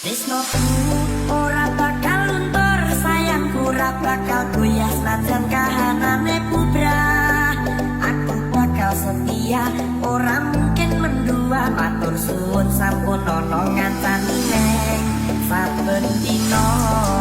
Tresnoku ora bakal luntur, sayangku ora bakal goyah, senajan kahanane bubrah. Aku bakal setia, ora mungkin mendua. Matur suwun sampun ana ngancani neng saben dina.